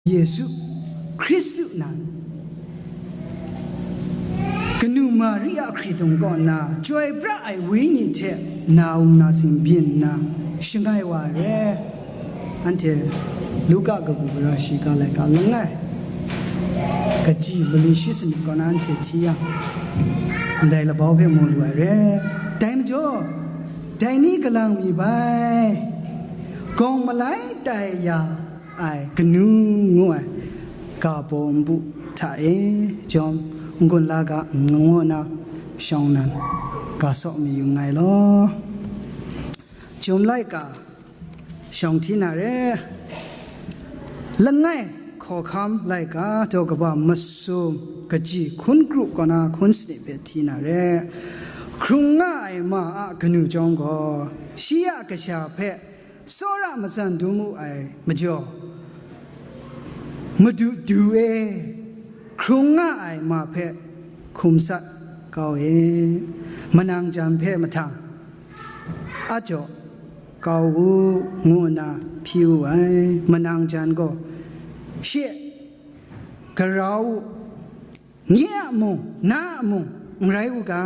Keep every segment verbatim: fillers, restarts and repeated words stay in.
Yesu Hkristu nan, kanu Mari a hkritung kaw na chyoi pra ai wenyi hte nawung nasing byin nna shangai wa ai re. Anhte Luka kabu gara shiga laika langai kaji mali shi sanit kaw na anhte hti yang, ndai labau hpe mu lu ai re. Dai majaw, dai ni galang mi bai, gawng malai tai ya ai kanu ngu ai ga baw npu hta e jawm n-gun la ga ngu nna shawng nan ga saw mayu nngai law. Jum laika shawng hti na re. Langai hkawhkam laika daw kaba masum kaji hkun kru kaw na hkun sanit hpe hti na re. Hkrung nga ai ma a kanu chyawm gaw, shi a kasha hpe tsawra matsan dum wu ai majaw, Madu du e, hkrung nga ai ma hpe hkum sat kau e, manang jan hpe mahtang a jaw kau u, ngu nna hpyi wu ai. Manang jan gaw, shi e, gara u, nye a mung, na a mung, n rai u ga,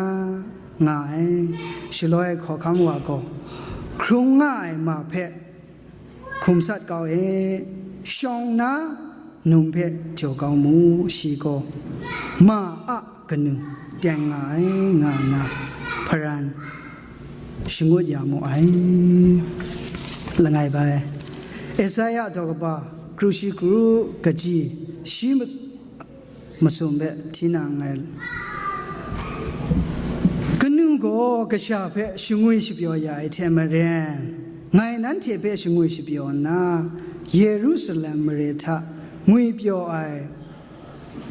nga ai. Shaloi hkawhkam wa gaw, hkrung nga ai ma hpe hkum sat kau e, shawng na num hpe jaw kau mu, shi gaw ma a kanu teng nga ai, nga nna hparan shangut ya mu ai. Langai bai, Esaia daw kaba kru shi kru kaji shi ma- masum hpe hti na nngai. Kanu gaw kasha hpe shangwi shapyaw ya ai hte maren, ngai nanhte hpe shangwi shapyaw nna, Yerusalem mare hta ngwipyaw ai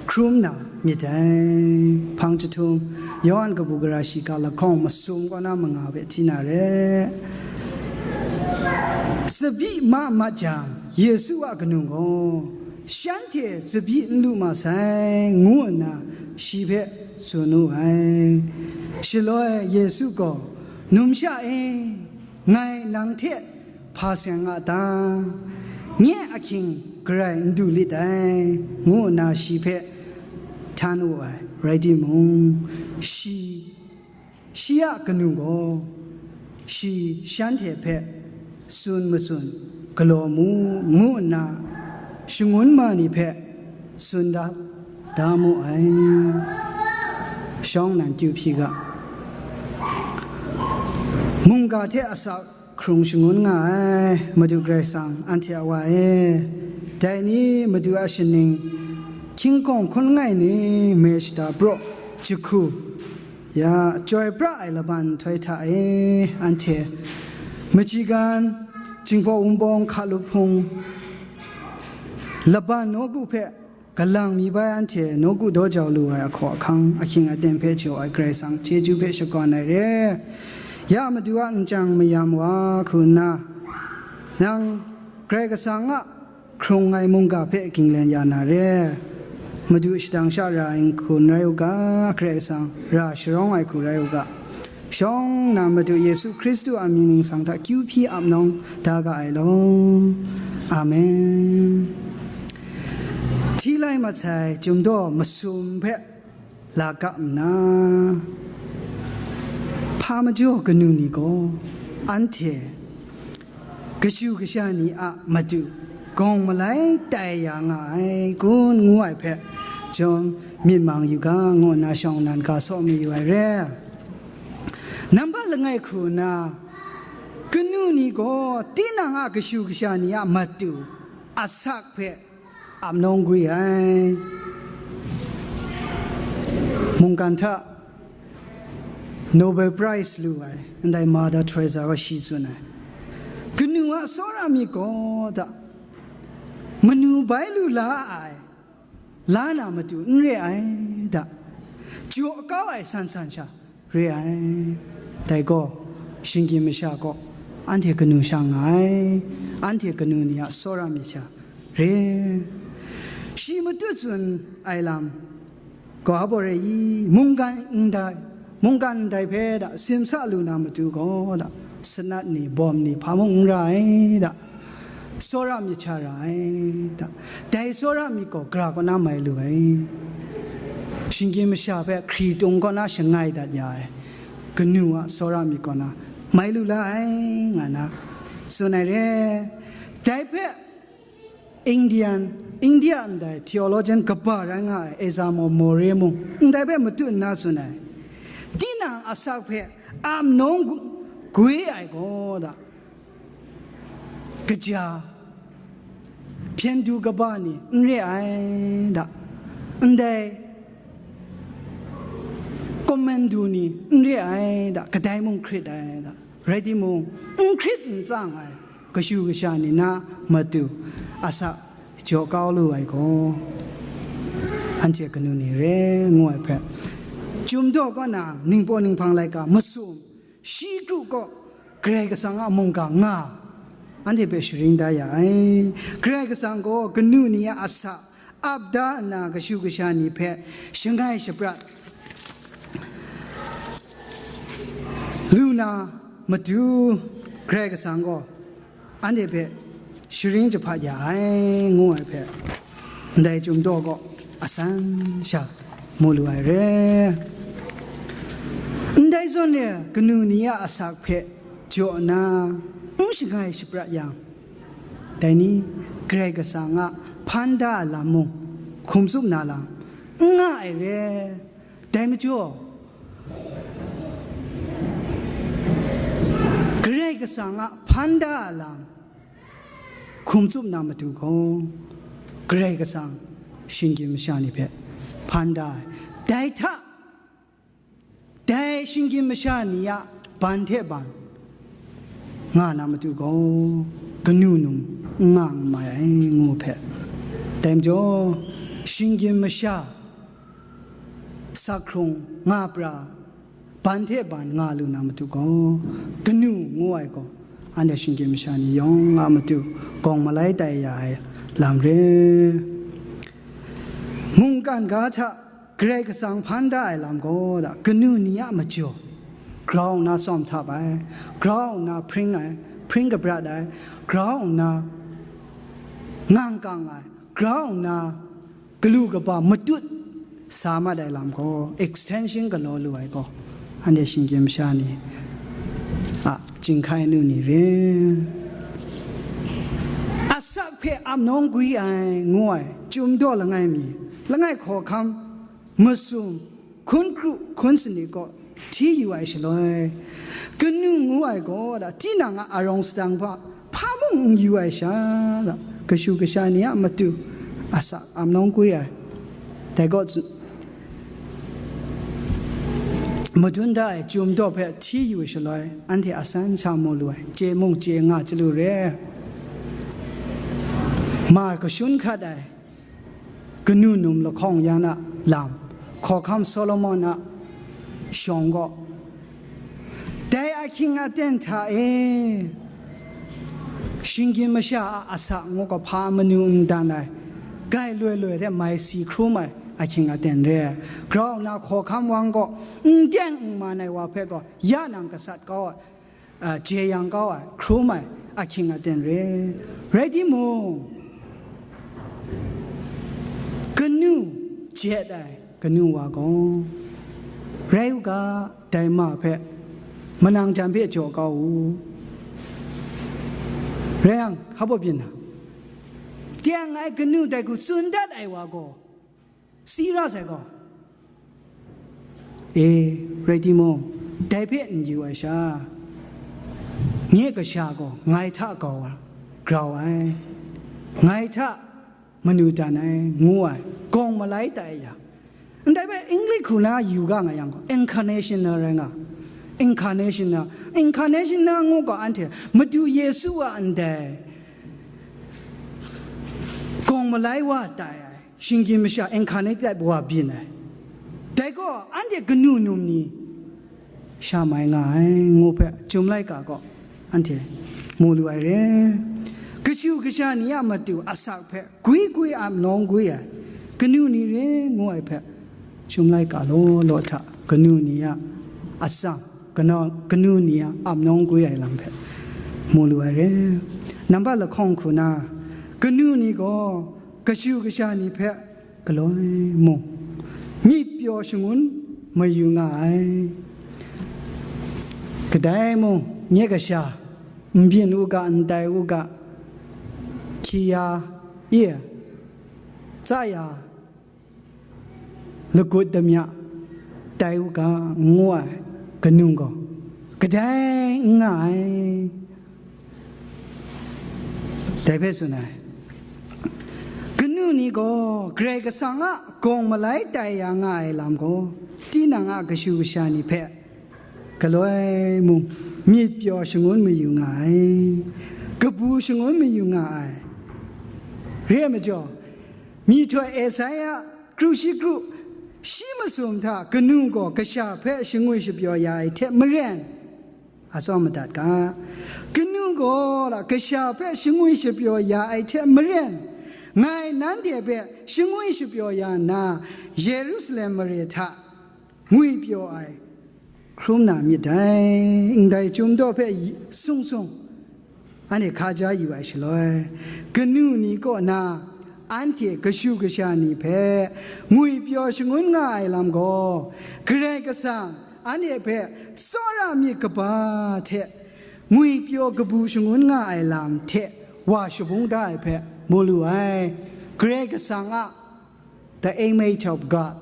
hkrum na myit dai. Hpang jahtum, Yawhan kabu gara shiga lahkawng masum kaw na manga hpe hti na re. Tsabyi ma mat jang, Yesu a kanu gaw, shanhte tsabyi n lu ma sai, ngu nna shi hpe tsun wu ai. Shaloi Yesu gaw, "Numsha e, ngai nang hte hpa seng a ta? Nye ahkying garai n du lit dai," ngu nna shi hpe htan wu ai. Rai timung, shi, shi a kanu gaw, shi shanhte hpe tsun matsun galaw mu, ngu nna shangun ma ni hpe tsun da, da mu ai. Shawng nan kyu hpyi ga. Mungga hte asak hkrung shangun nga ai Madu Karai Kasang, anhte a Wa e. Dai ni Madu a shaning, hkying hkawng hkun langai ni, me shata praw jahku ya, chyoi pra ai laban nhtoi hta e, anhte Michigan, Jinghpaw Wunpawng, Hkalup Hpung, laban nawku hpe galang mi bai anhte nawku daw jau lu ai ahkaw ahkang, ahkying aten hpe jaw ai Karai Kasang chyeju hpe shakawn ai re. Ya Madu a nchyang mayam wa hku nna, nang Karai Kasang a hkrung ai mungga hpe ginglen ya na re. Madu shadang sha ra ai hku n rai u ga, Karai Kasang ra sharawng ai hku rai u ga. Shawng na Madu Yesu Hkristu a mying ningsang hta kyu hpyi ap nawng da ga ai law. Amen. Hti lai mat sai Chyum daw masum hpe la ga nna, hpa majaw kanu ni gaw anhte kashu kasha ni a matu gawng malai tai ya nga ai kun ngu ai hpe, chyawm myit mang yu ga, ngu nna shawng nnan ga saw mayu ai re. Nambat langai hku nna, kanu ni gaw tinang a kashu kasha ni a matu asak hpe ap nawng gwi ai. Mungkan hta Nobel Prize lu ai, ndai Mother Teresa gaw shi tsun ai, kanu a tsawra myit gaw da, manu bai lu la ai, la na matu n re ai da, jaw kau ai san san sha re ai. Dai gaw, shinggyim masha gaw, anhte kanu sha nga ai, anhte kanu ni a tsawra myit sha re. Shi matut tsun ai lam, gaw a baw re i, mungkan ndai, mungkan ndai hpe da, simsa lu na matu gaw da, sanat ni, bawm ni, hpa mung n ra ai da, Tsawra myit sha ra ai, da. Dai tsawra myit gaw gara kaw na mai lu ai. Shinggyim masha hpe hkritung kaw na shangai dat ya ai kanu a tsawra myit kaw na mai lu la ai, nga na tsun ai re. Dai hpe Indian, India ndai theologian kaba rai nga ai Ezra Moreh mung ndai hpe matut nna tsun ai. Tinang asak hpe amnawng gu-, gwi ai gaw da, kaja, hpyen du kaba ni n re ai da, ndai commando ni n re ai da, kadai mung hkrit ai da, rai timung, n hkrit n tsang ai kashu kasha ni na matu asak jaw kau lu ai gaw, anhte kanu ni re ngu ai hpe, Chyum daw kaw na ningpawt ninghpang laika masum shi kru kaw Karai Kasang a mungga nga, anhte hpe sharin da ya ai. Karai Kasang gaw kanu ni a asak ap da nna kashu kasha ni hpe shangai shaprat lu na matu, Karai Kasang gaw anhte hpe sharin jahpat ya ai, ngu ai hpe, ndai Chyum daw kaw asan sha mu lu ai re. Ndai zawn e kanu ni a asak hpe jaw nna n shangai shaprat yang, dai ni Karai Kasang a hpan da ai lam mung hkum tsup na lam n nga ai re. Dai majaw, Karai Kasang a hpan da a lam hkum tsup na matu gaw, Karai Kasang shinggyim masha ni hpe hpan da ai. Dai hta, dai shinggyim masha ni a ban hte ban nga na matu gaw, kanu num n nga n mai ai, ngu hpe. Dai majaw, shinggyim masha sak hkrung nga pra, ban hte ban nga lu na matu gaw, kanu ngu ai gaw, anhte shinggyim masha ni yawng a matu gawng malai tai ya ai lam re. Mungkan ga hta Karai Kasang hpan da ai lam gaw da, kanu ni a majaw, grau nna tsawm htap ai, grau nna hpring ai, hpring kabrat ai, grau nna ngang kang ai, grau nna galu kaba matut sa mat ai lam gaw, extension galaw lu ai gaw, anhte shinggyim masha ni a chyinghkai nu ni re. Asak hpe ap nawng gwi ai, ngu ai, Chyum daw langai mi, langai hkawhkam, masum, hkun kru, hkun sanit gaw hti yu ai shaloi, kanu ngu ai gaw da, tinang a arawng sadang hpa hpa mung n yu ai sha da, kashu kasha ni a matu asak ap nawng gwi ai. Dai gaw, madun da ai Chyum daw hpe hti yu shaloi, anhte asan sha mu lu ai, chye mung chye nga chyalu re. Ma kashun hkat ai kanu num lahkawng yan a lam, hkawhkam Solomon a shawng gaw, dai ahkying aten hta e, shinggyim masha a asak ngu ga hpa manu n dan ai, grai loi loi hte mai si hkrum ai ahkying aten re ai. Grau nna hkawhkam wang gaw, n teng n man ai wa hpe gaw, ya nang gasat kau ai, a, jeyang kau ai, hkrum ai ahkying aten re. Rai timung, kanu jet ai kanu wa gaw, rai u ga, dai ma hpe manang jan hpe jaw kau u. Rai yang, hpa baw byin na, teng ai kanu dai hku tsun dat ai wa gaw, si ra sai gaw, e, rai timung, dai hpe n yu ai sha, nye kasha gaw ngai hta grau ai, grau ai, ngai hta manu dan ai, ngu ai, gawng malai tai ya. Ndai hpe English hku na yu ga nga yang gaw, incarnational rai nga. Incarnational, incarnational ngu ga, anhte Madu Yesu a ndai gawng malai wa tai ai, shinggyim masha incarnate type wa byin ai. Dai gaw, anhte kanu num ni sha mai nga ai, ngu hpe Chyum laika gaw anhte mu lu ai re. Kashu kasha ni a matu asak hpe gwi gwi ap nawng gwi ai kanu ni re, ngu ai hpe, Chyum laika law law hta kanu ni a atsam, kanu, kanu ni a ap nawng gwi ai lam hpe, mu lu ai re. Nambat lahkawng hku na, kanu ni gaw kashu kasha ni hpe galoi mung, myit pyaw shangun mayu nga ai. Kadai mung, nye kasha, n byin u ga, n tai u ga, hkye ya, e, tsa ya, lagut damya tai u ga, ngu ai kanu gaw, kadai n nga ai. Dai hpe tsun ai. Kanu ni gaw Karai Kasang a gawng malai tai ya nga ai lam gaw, tinang a kashu kasha ni hpe galoi mung, myit pyaw shangun mayu nga ai, kabu shangun mayu nga ai. Re ai majaw, myihtoi Esaia kru shi kru, shi masum hta kanu gaw kasha hpe shangwi shapyaw ya ai hte maren, a tsawm madat ga, kanu gaw la kasha hpe shangwi shapyaw ya ai hte maren, ngai nanhte hpe shangwi shapyaw ya nna, Yerusalem mare hta ngwipyaw ai hkrum na myit dai. Ndai chyum daw hpe sung sung, anhte hkaja yu ai shaloi, kanu ni kaw na anhte kashu kasha ni hpe ngwipyaw shangun nga ai lam gaw, Karai Kasang anhte hpe tsawra myit kaba hte ngwipyaw kabu shangun nga ai lam hte wa shabung da ai hpe mu lu ai. Karai Kasang a the image of God,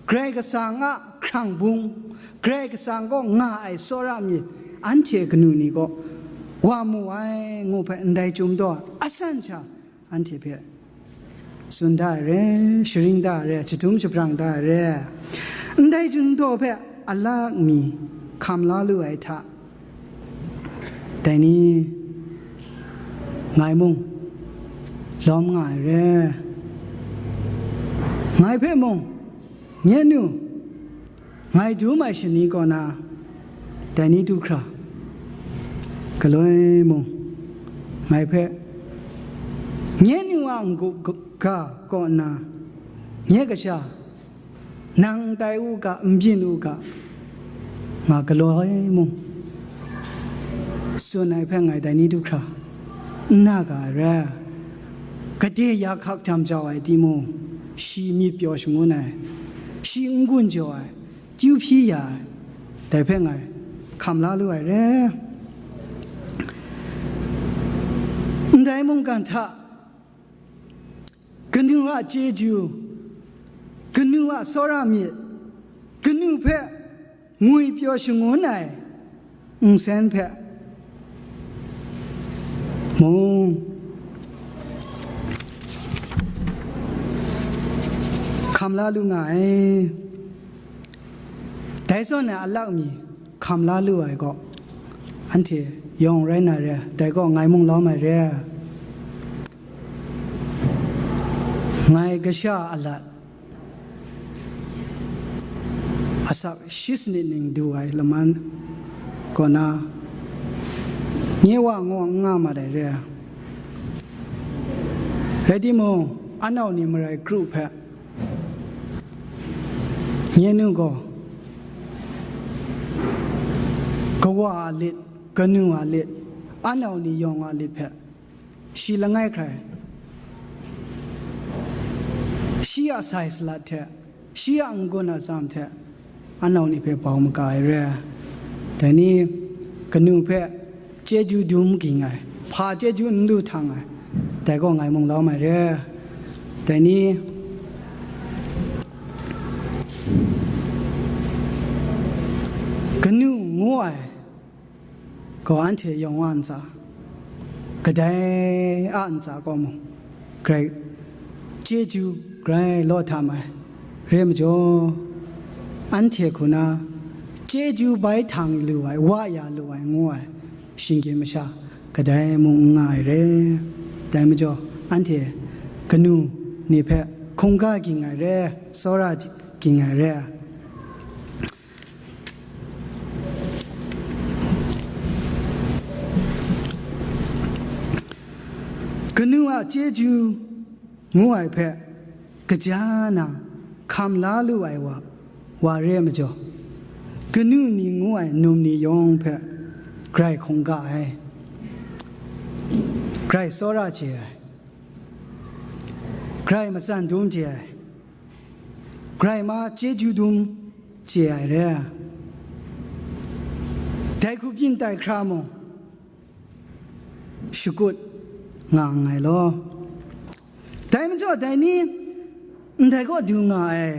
Karai Kasang a hkrang bung, Karai Kasang kaw nga ai tsawra myit, anhte kanu ni kaw wa mu ai, ngu hpe ndai chyum daw asan sha anhte hpe tsun da ai re, sharin da ai re, jahtum jahprang da ai re. Ndai chyum daw hpe a lak mi hkam la lu ai hta, dai ni ngai mung lawm nga ai re. Ngai hpe mung, nye nu, ngai dum ai shani kaw na, dai ni du hkra, galoi mung, ngai hpe, nye nu a n-gu ga kaw nna, nye kasha, nang tai u ga, n byin u ga, nga galaw ai mung, tsun ai hpe ngai dai ni du hkra, n na ga ai re. Gade ya hkak jam jau ai timung, shi myit pyaw shangun ai, shi n-gun jaw ai, kyu hpyi ya ai, dai hpe ngai hkam la lu ai re. Ndai mungkan hta, kanu a chyeju, kanu a tsawra myit, kanu hpe ngwipyaw shangun ai nsen hpe mung hkam la lu nga ai. Dai zawn na a lak mi hkam la lu ai gaw, anhte yawng rai na re, dai gaw ngai mung lawm ai re. Ngai kasha a lat, asak shi sanit ning du ai laman kaw na, nye wa ngaw n nga mat ai re. Rai timung, anau ni marai kru hpe, nye nu gaw, kawa a lit, kanu a lit, anau ni yawng a lit hpe, shi langai hkrai, shi a sai salat hte, shi a n-gun a tsam hte, anau ni hpe bau maga ai re. Dai ni, kanu hpe chyeju dum ging ai, hpa chyeju n lu htang ai, dai gaw ngai mung lawm ai re. Dai ni, kanu ngu ai gaw anhte yawng a ntsa, kadai a ntsa kaw mung, grai chyeju grai law htam ai re majaw, anhte hku na chyeju bai htang lu ai, wa ya lu ai ngu ai shinggyim masha kadai mung n nga ai re. Dai majaw, anhte kanu ni hpe hkungga ging ai re, tsawra ging ai re. Kanu a chyeju ngu ai hpe kaja na hkam la lu ai wa, wa re ai majaw, kanu ni ngu ai num ni yawng hpe grai hkungga ai. grai tsawra chye ai, grai matsan dum chye ai, grai ma chyeju dum chye ai re ai. Dai hku byin tai hkra mung, shakut nga nngai law. Dai majaw, dai ni ndai kaw du nga ai,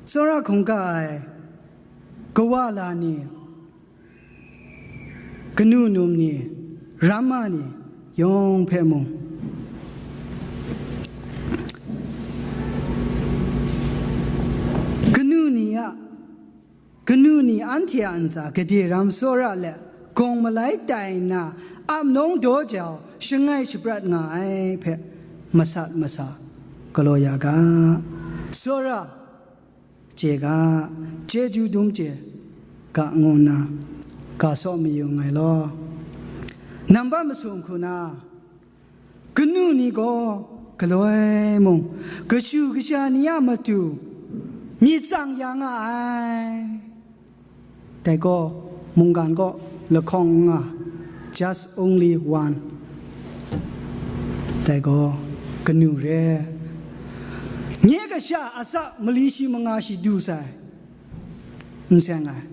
tsawra hkungga ai, kawa la ni, kanu num ni, ramma ni, yawng hpe mung, kanu ni a, kanu ni anhte a ntsa gade ram tsawra let gawng malai tai nna, ap nawng daw jau shangai shaprat nga ai hpe masat masa galaw ya ga, tsawra chye ga, chyeju dum chye ga ngu nna ga saw mayu nngai law. Nambat masum hku na, kanu ni gaw galoi mung, kashu kasha ni a matu myit tsang ya nga ai. Dai gaw mungkan kaw lahkawng n nga, just only one. Dai gaw kanu re. Nye kasha asak mali shi manga shi du sai, n seng ai.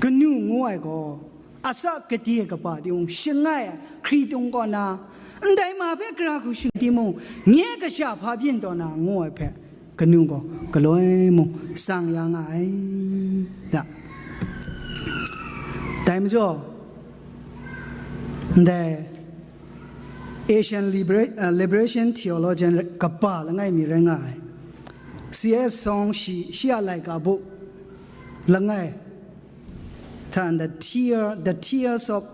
Kanu ngu ai gaw, asak gade kaba ting shangai ai hkritung kaw na, ndai ma hpe gara hku shangai timung, nye kasha hpa byin taw na ngu ai hpe, kanu gaw galoi mung tsang ya nga ai da. Dai majaw, ndai Asian libera-, uh, liberation theologian kaba langai mi rai nga ai, C S Song shi, shi a laika buk langai hta, the tear, the tears of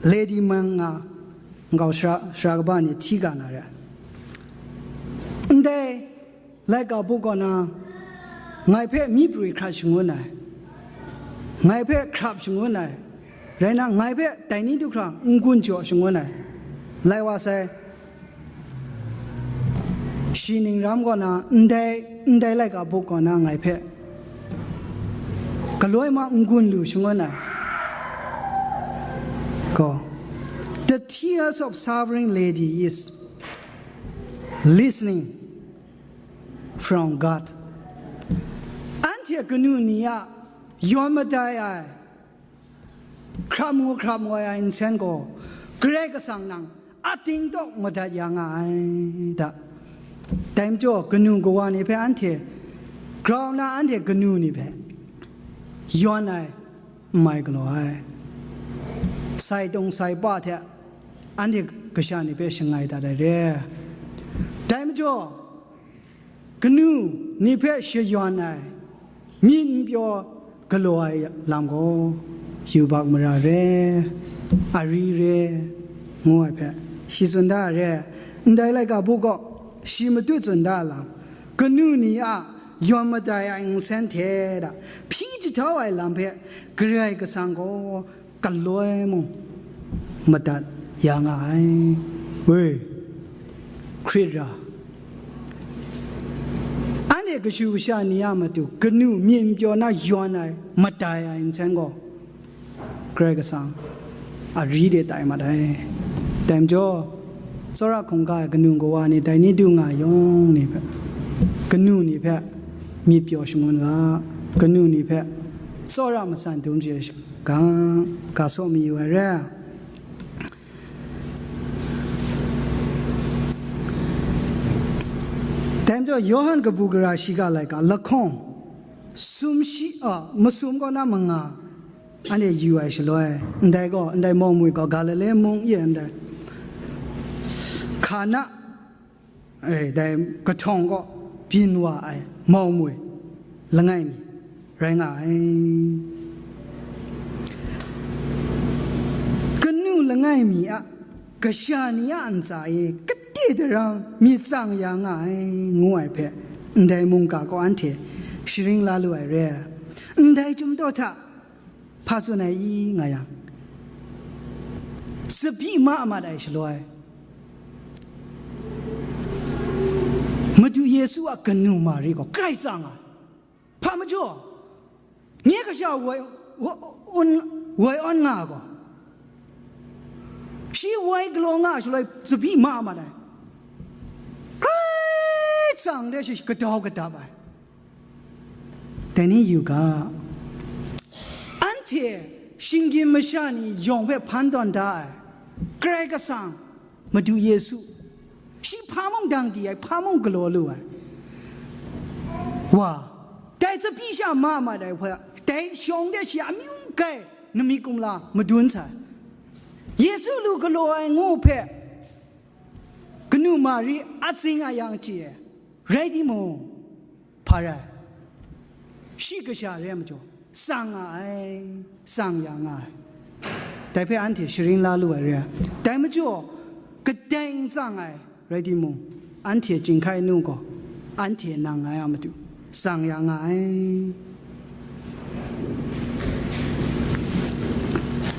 Lady Meng nga nkau sara, sara kaba ni hti ga na re. Ndai laika buk kaw na, ngai hpe myi prwi hkrat shangun ai, ngai hpe hkrap shangun ai, rai na, ngai hpe dai ni du hkra n-gun jaw shangun ai, lai wa sai. Shi ning ram kaw na, ndai, ndai laika buk kaw na ngai hpe galoi ma n-gun lu shangun ai. Gaw, the tears of suffering lady is listening from God. Anhte kanu ni a yawn madai ai, hkram ngu hkram ngoi ai nsen gaw, Karai Kasang nang ating tawk madat ya nga ai da. Dai majaw, kanu kawa ni hpe anhte grau na, anhte kanu ni hpe yawn ai, n mai galaw ai, sai tung sai pa hte anhte kasha ni hpe shangai dat ai re. Dai majaw, kanu ni hpe shayawn ai, myit n pyaw galaw ai lam gaw, yubak mara re, ari re, ngu ai hpe shi tsun da ai re. Ndai laika buk gaw shi matut tsun da ai lam, kanu ni a yawn madai ai nsen hte da hpyi jahtau ai lam hpe Karai Kasang gaw galoi mung madat ya nga ai. We, hkrit ra, anhte kashu kasha ni a matu kanu myit n pyaw na yawn ai, madai ai nsen gaw, Karai Kasang ari de tai mat ai. Dai majaw, tsawra hkungga ai kanu kawa ni, dai ni du nga ai yawng ni hpe, kanu ni hpe myit pyaw shangun ga, kanu ni hpe tsawra matsan dum chye ga, ga saw mayu ai re. Dai majaw, Yawhan kabu gara shiga laika lahkawng sum shi, a, masum kaw na manga, anhte yu ai shaloi, ndai gaw, ndai mawng mwi gaw Galile mung e ndai Kana, e, dai kahtawng kaw byin wa ai mawng mwi langai mi rai nga ai. Kanu langai mi a kasha ni a ntsa e kade daram myit tsang ya nga ai, ngu ai hpe, ndai mungga kaw anhte sharin la lu ai re. Ndai chyum daw hta hpa tsun ai i, nga yang, tsabyi ma a mat ai shaloi, Madu Yesu a kanu Mari gaw grai tsang ai. Hpa majaw, nye kasha woi, wo-, un, woi awn nga gaw, Shi woi galaw nga ai shaloi, tsabyi ma mat ai. Grai tsang de shi kadau kadap ai. Dai ni yu ga, anhte shinggyim masha ni yawng hpe hpan tawn da ai Karai Kasang, Madu Yesu, shi hpa mung dang di ai, hpa mung galaw lu ai wa, dai tsabyi sha ma mat ai hpe, dai shawng de shi amyu kai nami kumla madun sai. Yesu lu galaw ai ngu hpe kanu Mari a tsing a yang chye ai, rai timung, hpa rai, shi kasha re ai majaw, tsang nga ai, tsang ya nga ai. Dai hpe anhte sharin la lu ai re ai. Dai majaw, kadai n tsang ai rai timung, anhte chyinghkai nu gaw, anhte nang ngai a matu, tsang ya nga ai.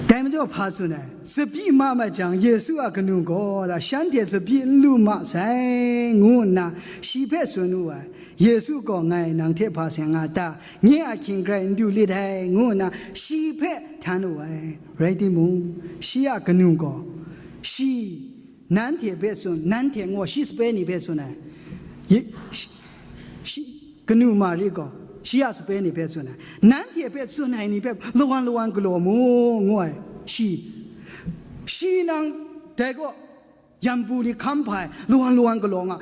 Dai majaw hpa tsun ai, tsabyi ma mat jang, Yesu a kanu gaw la, shanhte tsabyi n lu ma sai, ngu nna shi hpe tsun wu ai. Yesu gaw, "Ngai nang hte hpa seng nga ta? Nye a hkying grai n du lit ai," ngu nna shi hpe htan wu ai. Rai timung, shi a kanu gaw, shi, nanhte hpe tsun, nanhte ngu shi sape ni hpe tsun ai. Ye, shi, shi, kanu Mari gaw, shi a sape ni hpe tsun ai. Nanhte hpe tsun ai ni hpe lawan lawan galaw mu, ngu ai. Shi, shi nang dai gaw, yambu ni hkam hpa ai, lawan lawan galaw nga,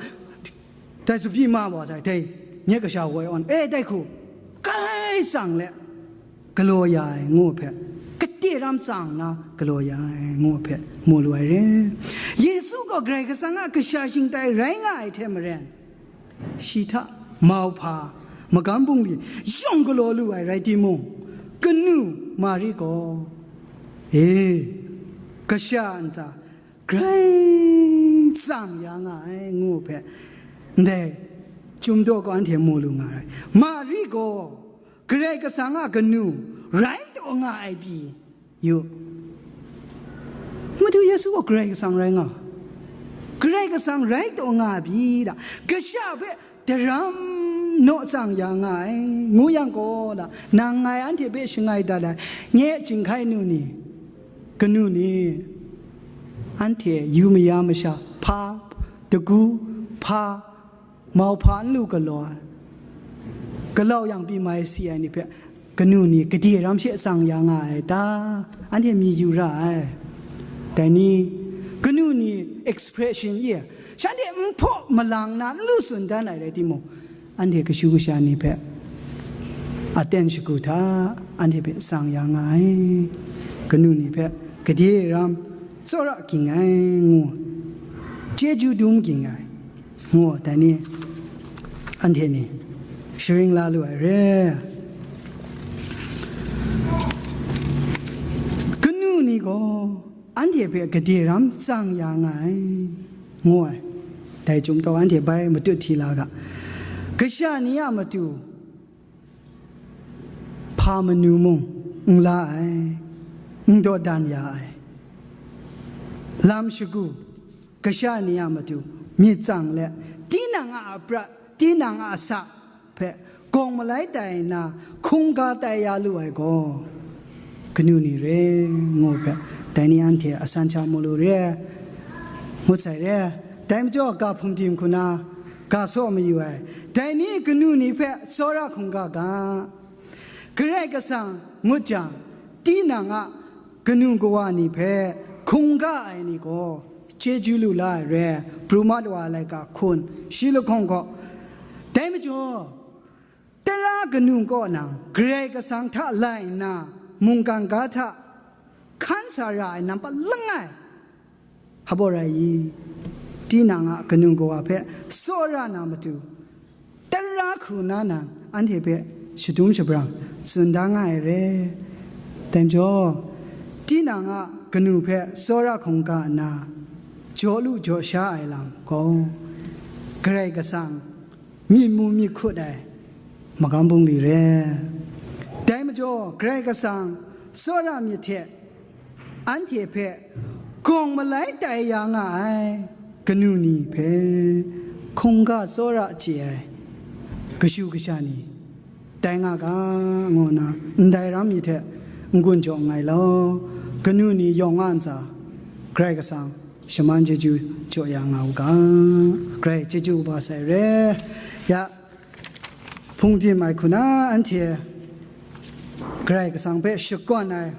dai tsabyi ma wa sai, dai nye kasha woi awn, e, dai hku, grai tsang le, galaw ya ai ngu hpe, kade ram tsang nna galaw ya ai ngu hpe mu lu ai re. Yesu gaw Karai Kasang a kasha shingtai rai nga ai hte maren, shi hta mauhpa, magam bungli yawng galaw lu ai rai timung, kanu Mari gaw, e, kasha ntsa grai tsang ya nga ai ngu hpe, ndai Chyum daw gaw anhte mu lu nga ai. Mari gaw Karai Kasang a kanu rai taw nga ai pyi yu. Madu Yesu gaw Karai Kasang rai nga, Karai Kasang rai taw nga ai pyi da, kasha hpe daram naw tsang ya nga ai, ngu yang gaw la, nang ngai anhte hpe shangai dat ai, nye chyinghkai nu ni, kanu ni, anhte yu maya masha, hpa, dagu, hpa, mauhpa n lu galaw ai, galau yang pyi mai si ai ni hpe, kanu ni gade ram she tsang ya nga ai ta? Anhte mi yu ra ai. Dai ni, kanu ni expression ye, shanhte nhpaw malang na n lu tsun dan ai rai timung, anhte kashu kasha ni hpe aten shagu hta anhte hpe tsang ya nga ai. Kanu ni hpe gade ram tsawra ging ai ngu, chyeju dum ging ai ngu, dai ni anhte ni sharin la lu ai re. Kanu ni gaw anhte hpe gade ram tsang ya nga ai, ngu ai. Dai Chyum daw anhte bai matut hti la ga, kasha ni a matu hpa manu mung n la ai, n dawdan ya ai, lam shagu, kasha ni a matu myit tsang le, tinang a aprat, tinang a sa hpe gawng malai tai nna, hkungga tai ya lu ai gaw, kanu ni re, ngu hpe, dai ni anhte asan sha mu lu re, ngut sai re. Dai majaw, ga hpung tim hku na, ga saw mayu ai, dai ni kanu ni hpe tsawra hkungga ga. Karai Kasang ngut jang, tinang a kanu kawa ni hpe hkungga ai ni gaw chyeju lu la ai re, pru mat wa ai laika hkun, shi lahkawng gaw. Dai majaw, tara kanu kaw nang Karai Kasang hta lai nna, mungkan ga hta hkan sa ra ai nampat langai, hpa baw rai i? Tinang a kanu kawa hpe tsawra na matu, tara hku na nang anhte hpe shadum shabrang tsun da nga ai re. Dai majaw, tinang a kanu hpe tsawra hkungga nna, jaw lu jaw sha ai lam gaw, Karai Kasang myit mu myit hkut ai magam bungli re. Dai majaw, Karai Kasang tsawra myit hte anhte hpe gawng malai tai ya nga ai kanu ni hpe hkungga tsawra chye ai kashu kasha ni tai nga ga, ngu nna ndai ram mi hte n-gun jaw nngai law, kanu ni yawng a ntsa Karai Kasang shaman chyeju jaw ya nga u ga. Karai chyeju kaba sai re. Ya, hpung dim ai hku na anhte Karai Kasang hpe shakawn ai